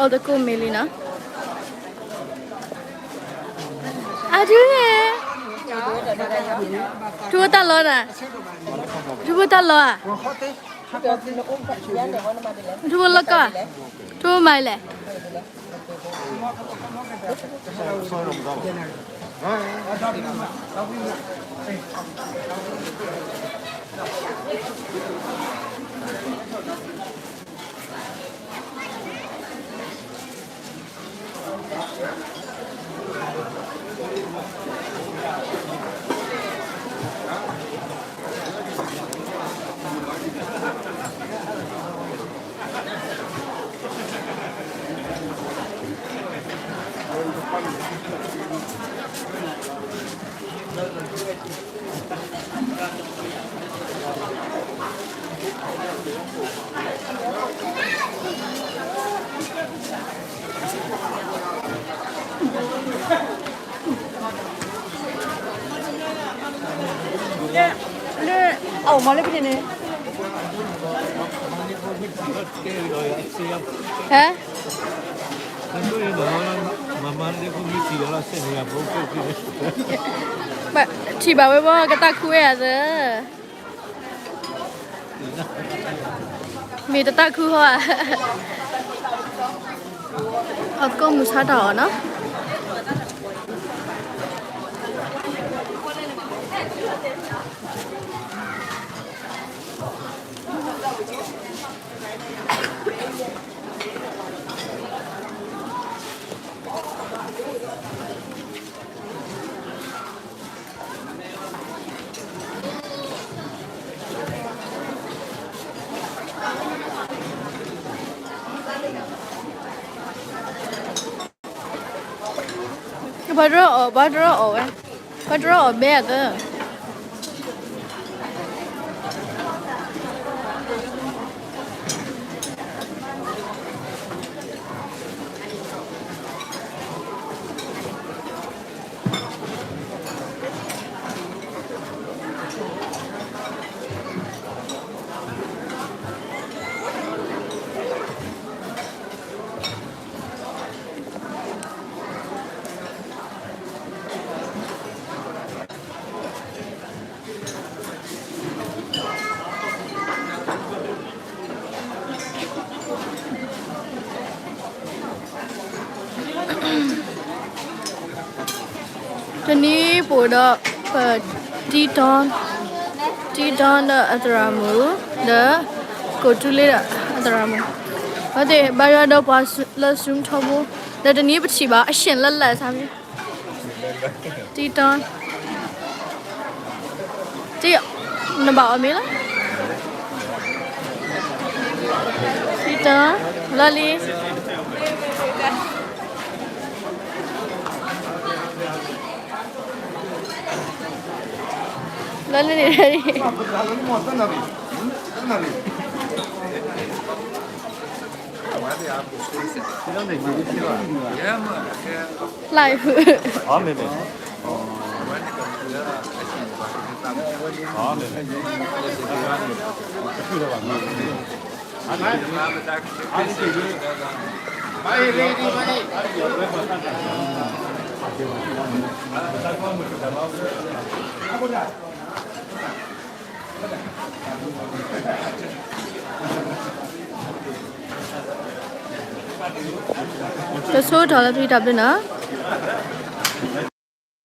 အီၣ်သကိးမ့ၤလံနီၤ. အဒုန့ၣ်, ထူဖိတၢ်လီၤနၤ, ထူဖိတၢ်လီၤဧါ, ထူဖိလီၤကီၢ်, ထူဖိမၤလဲၣ်. လၢ, အအိၣ်မးလၢဖဲန့ၣ်, ဟဲ, ထံၣ်ဘၣ်ဝဲဘၣ် ကတၢ်ခူဝဲဧါသၢ, မ့ၢ်တတၢ်ခူဟီဧါ, အီၣ်သကိးမုၢ်ဆါတၢ်အီၣ်နီၤ. ပှၤတရၢအီၣ်, ပှၤတရၢအီၣ်ဝဲ, ပှၤတရၢအီၣ်ဘဲအသၢ. တနံၤပအိၣ်ဒီးပ တံတီ, တံတီဒီးအသရၣ်မုၣ်, ဒီး ကိးတူလ့ဒီးအသရၣ်မုၣ်, အဝဲသ့ၣ်ဘါယွၤဒီးပှၤလၢ Zoom ထီဘိ, ဒီးတနံၤပထံၣ်ဘၣ် အရှ့ၣ်လၢလၢာ်ဆါမံၤ, တံတီ တံ, နဘၣ်အီၣ်မ့ၤလီၤ. တံတီ, လီၤလံ. လီၤလံန့ၣ်, လှၢ်, တဆိထီၣ်လၢပျံၤတၢ်ဘျုးနီၤ.